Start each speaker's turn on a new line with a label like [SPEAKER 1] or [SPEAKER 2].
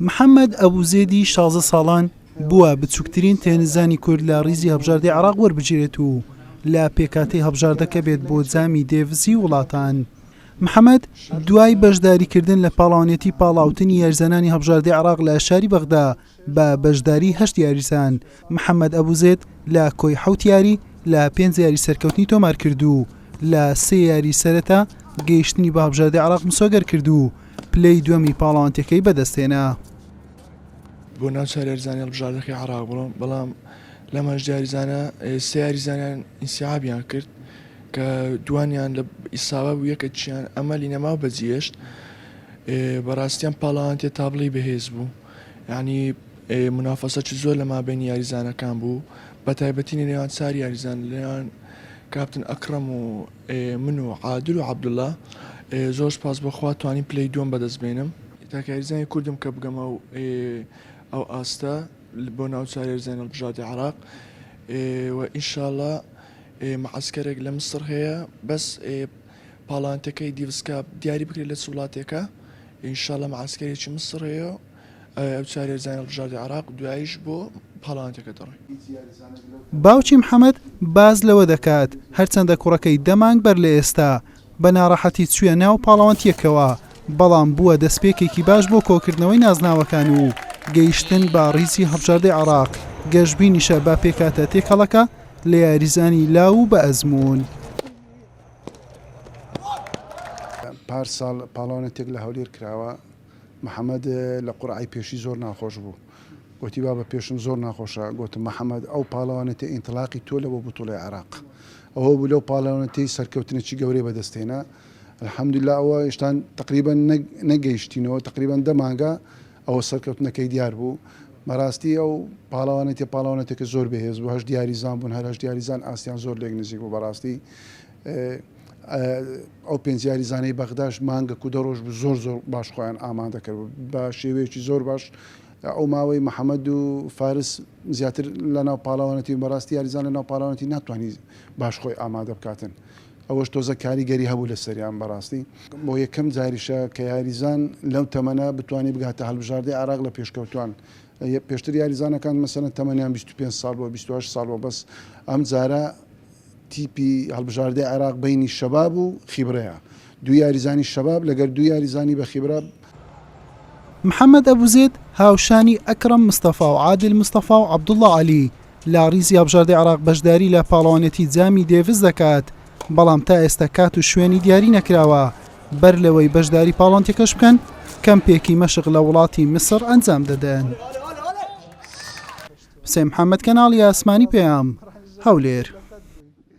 [SPEAKER 1] محەممەد ئەبوزێدی 16 ساڵان بووە بچووکترین تێنسزانی کورد لە ریزی هەڵبژاردەی عێراق وەربگیرێت و لە پێکهاتەی هەڵبژاردەکە بێت بۆ جامی دێڤسی وڵاتان. محەمەد دوای بەشداریکردن لە پاڵاوانێتی پاڵاوتنی یاریزانانی هەڵبژاردەی عێراق لە شاری بەغدا بە بەشداری هەشت یاریزان، محەمەد ئەبوزێد لە کۆی حەوت یاری لە پێنج یاری سەرکەوتنی تۆمارکرد و لە سێ یاری سەرەتا گەیشتنی بە هەڵبژاردەی عێراق مسۆگەر کرد و پلەی دووەمی پاڵاوانتیەکەی بەدەستهێنا.
[SPEAKER 2] بۆ ناو چوار یاریزانی هەڵبژاردەکەی عێراق بڕۆم، بەڵام لەم هەشت یاریزانە سێ یاریزانیان ئینسیحابیان کرد کە دوانیان لە ئیسابە بوو یەکەکیان ئەمەلی نەما و بەجیهێشت. بەڕاستیان پاڵەوانتیە تابڵێی بەهێز بوو یعنی منافەسەکی زۆر لە مابەینی یاریزانەکان بوو بە تایبەتی لە نێوان چار یاریزان لە نێوان کاپتن ئەکرەم و من و عادل و عەبدوڵا زۆر سپاس بۆ خوا توانیم پلەی دووەم بەدەست بێنم. تاکە یاریزانی کوردم کە بگەمە ئەو ئاستە بۆ ناو چوار یاریزانی هەڵبژاردەی عێراق و ئینشاڵا معەسکەرێک لە میسڕ هەیە بەس پاڵانتەکەی دیڤس کاپ دیاری بکرێت لە چ وڵاتێکە ئینشاڵا معەسکەرێکی میسڕ هەیە ئەو چوار یاریزانی هەڵبژاردەی عێراق دواییش بۆ پاڵانتەکە دەڕۆین.
[SPEAKER 1] باوکی محەمەد باس لەوە دەکات، هەرچەندە کوڕەکەی دە مانگ بەر لە ئێستا بە ناڕەحەتی چوویە ناو پاڵەوانتییەکەوە، بەڵام بووە دەستپێکێکی باش بۆ کۆکردنەوەی نازناوەکان و گەیشتن بە ریزی هەڵبژاردەی عێراق، گەشبینیشە بە پێکهاتە تێکەڵەکە لە یاریزانی لاو و بەئەزموون.
[SPEAKER 3] پار ساڵ پاڵەوانێتیەک لە هەولێر کراوە، محەمەد لە قورعەی پێشی زۆر ناخۆش بوو، گۆتی بابە پێشم زۆر ناخۆشە، گۆتم محەمەد ئەو پاڵەوانێتیە ئینتڵاقی تۆ لە بۆ بتوڵەی عێراق ئەوە بوو لەو پاڵەوانێتیەی سەرکەوتنێکی گەورەی بەدەست هێنا الحمدللە ئەوە هێشتان تەقریبەن نەگەیشتینەوە تەقریبەن دە مانگە ئەوە سەرکەوتنەکەی دیار بوو بەراستی ئەو پاڵەوانێتیە پاڵەوانێتێکە زۆر بەهێز بوو هەشت یاریزان بوون هەر هەشت یاریزان ئاستیان زۆر لێک نزیک بوو بەراستی ئەو پێنج یاریزانەی بەغداش مانگەک و دە ڕۆژ بوو زۆر زۆر باش خۆیان ئامادە کرد بە شێوەیەکی زۆر باش ئەو ماوەی محەممەد و فارس زیاتر لە ناو پاڵەوانەتی بەڕاستی یاریزان لە ناو پاڵەوانەتی ناتوانانی باش خۆی ئامادە بکاتن ئەوەش تۆزە کاریگەری هەبوو لەسەریان بەڕاستی بۆ یەکەم جاریشە کە یاریزان لەو تەمەنە بتوانێت بگاتە هەڵبژاردەی عێراق لە پێشکەوتوان پێشتر یاریزانەکان مەسەلەن تەمەنیان 25 ساڵ بووە 28 ساڵ بووە بەس ئەم جارە تیپی هەڵبژاردەی عێراق بەینی شەباب و خیبرەیە دوو یاریزانی شەباب لەگەر دوو یاریزانی بە خیبرە.
[SPEAKER 1] محەمەد ئەبوزێد هاوشانی ئەکرەم مستەفا و عادل مستەفا و عەبدوڵڵا عەلی لە ریزی هەڵبژاردەی عێراق بەشداری لە پاڵەوانێتی جامی دێڤس دەکات، بەڵام تا ئێستا کات و شوێنی دیاری نەکراوە، بەر لەوەی بەشداری پاڵەوانتیەکەش بکەن کەمپێکی مەشق لە وڵاتی میسڕ ئەنجام دەدەن. حوسێن محەمەد کەناڵی ئاسمانی پەیام، هەولێر.